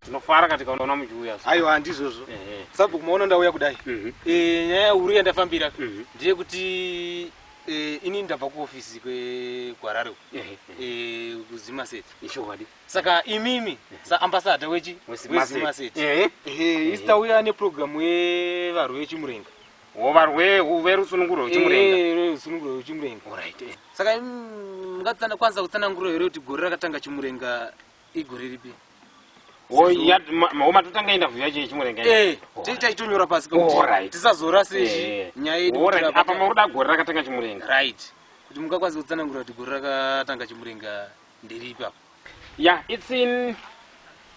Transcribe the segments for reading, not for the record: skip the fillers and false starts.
Tinofara ka tikaona muchiuya. Aiwa, handizvozvo. Ehe. Sabhuku, maona ndauya kudai. Nyaya huru yandafambira ndeyekuti ini ndabva kuofisi kweGwarare kuZimaseti. Ichokwadi. Saka imimi saambassador wechi WeZimaseti. weZimaseti. Ehe. Isi tauya neprogramu yevarwi vechimurenga. Wovarwe verusununguro rwechimurenga. Rusununguro rwechimurenga. Alright. Saka mungatsanakwanisa kutsanangura here kuti gore rakatanga chimurenga igore ripi? Wo matotanga interview yacho yechimurenga. Tichitonyora pasi pakuti tisazorase nyaya yedu kuti Alright. Apa makuda gore rakatanga chimurenga. Right, kuti mungakwanisa kutsanangura kuti gore rakatanga chimurenga nderipi apa? Yeah, it's in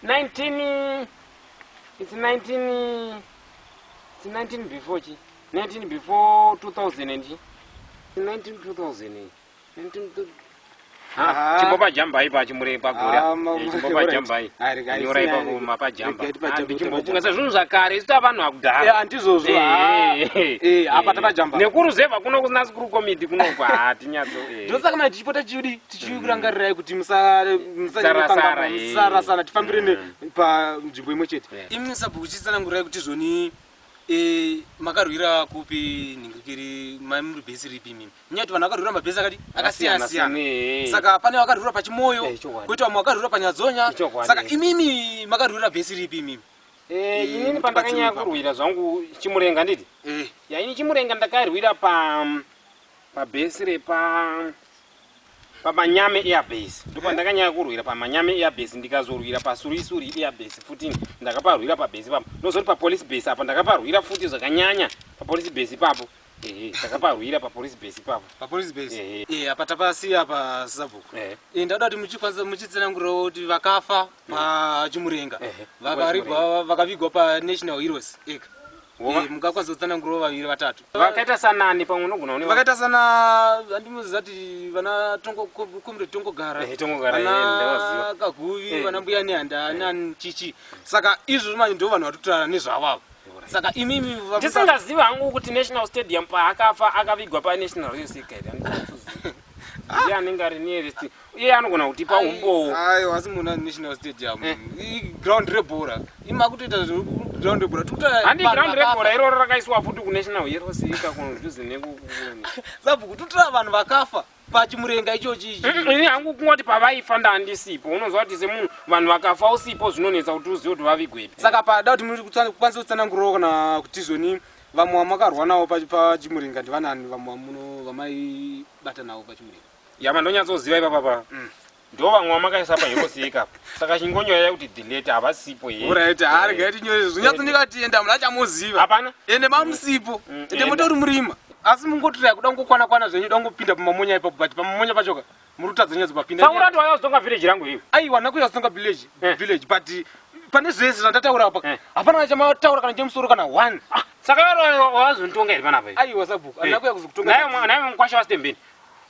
19 it's 19 it's 19 before chi 19 before 2000 and chi 19 2000 19. Ah. Chimbopa jambai pachimurenga pagore. Ah, Chimbopa jambai. Ah, regai Nyorai siyai, papo mapajamba. regai tipajambe, Chimbofunga sezvinhu zvakare, isu tavanhu akudhara. Handizvozvo. Apa tapajamba. Nekuruzevha kuno kusina sikuru komiti kunoko hatinyatso. Ndosaka manje tichipota chiudi tichikurangarirayi kuti Musarasara, musarasana, tifambire panzvimbo imwe chete. Imi sabhuku, chitsanangurirai kuti zvoni makarwira kupi, nhingikiri muri bhesi ripi imimi? Nyaya kuti vanhu vakarwira mabhesi akati akasiyana siyana. Saka pane vakarwira paChimoyo, Chokwadi. koita vamwe vakarwira paNyadzonya. Chokwadi. Saka imimi makarwira bhesi ripi imimi? Inini Kuti pandakanyanya batsirwe kurwira zvangu chimurenga, nditi ya ini chimurenga ndakarwira pabhesi repa paManyame Airbase. Ndopandakanyanya kurwira paManyame Airbase, ndikazorwira paSurisuri Airbase futi ndakaparwira pabhesi ipapo. Ndozoti papolice base apa ndakaparwira futi zvakanyanya, papolice base ipapo. Ehe, ndakaparwira papolice base ipapo. Papolice base. Ehe. Apa tapasiya pasabhuku. Ndauda kuti muchikwanisa muchitsanangurawo kuti vakafa pachimurenga vakarigwa, vakavigwa paNational Heroes Acre. Mungakwanisa kutsanangurawo vaviri vatatu? Vakaita sanani? Pamwe unogona une Vakaita sana, handimuziva kuti vana Comrade Tongogara. Tongogara, ndavaziva. Vana Kaguvi, vana Mbuya Nehanda nani chichi. Saka izvozvo manje ndo vanhu vatotara nezvavo ava. Saka imimi Ndisingazivi hangu kuti National Stadium paakafa akavigwa paNational Heroes Acre. Ndiye anenge ari nearest, iye anogona kutipa umbowo. Aiwa, asi muna National Stadium ground rebhora, imakutoita ground rebhora. Handi ground rebhora iroro rakaiswa futi kuNational Heroes Acre kudhuze neku Sabhuku, totora vanhu vakafa pachimurenga ichochi ichi. Ini hangu kungoti pavaifa ndandisipo. Unoziva kuti semunhu vanhu vakafa usipo zvinonetsa kuti uzive kuti vavigwepi. Saka pada kuti muri kukwanisa kutsanangurawo kana kuti zvoni vamwe vamakarwa navo pachimurenga ndivanani, vamwe vamuno vamaibata navo pachimurenga? Yama ndonyatsoziva ipapapa ndo vamwe vamakaisa paHeroes Acre apa. Saka chingonyora kuti delete, havasipo he. Alright, haregai tinyore zvinyatsondikatienda munhu achamuziva. Hapana. Ende mamusipo. Ende mutori murima, asi mungotorai kuda kungokwana kwana zvenyu, da kungopinda pamamonya ipapo, but pamamonya pachoka muri kutadza nyatso papinda. Saka urati wayazonga village rangu iwe? Aiwa, nakuya Songa village village, but pane zvese zvandataura apa hapana chamataura kana chemusoro kana one. Ah, saka wazonditonga here panapa iwe? Aiwa sabhuku, handina kuya kuzokutonga. Naye mukwasha waStembeni,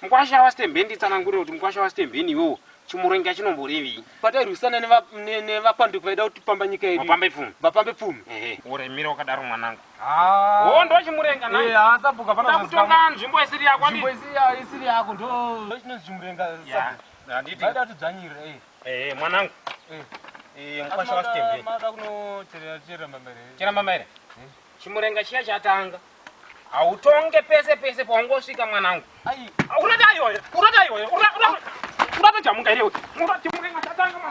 mukwasha waStembeni, nditsanangurire kuti mukwasha waStembeni iwewo chimurenga chinomborevei? Patairwisana nevapanduki vaida kutipamba nyika yedu. Vapambe pfumi. Vapambe pfumi. Ehe, uremira wakadaro mwanangu. Wo ndo chimurenga naye. Sabhuku, hapana. Kutonga nzvimbo isiri yako. Nzvimbo isiri yako ndo chinonzi chimurenga. Ya, handiti? Vaida kutidzvanyirira. Ehe, mwanangu. Mukwasha waStembeni. Mada kunocherera mbambaira. Chera mbambaira. Chimurenga chiya chatanga, hautonge pese pese paungosvika, mwanangu. Ai. Urati aiwa, urati aiwa, uratajamuka irewe. Chimurenga chatanga, mwanangu.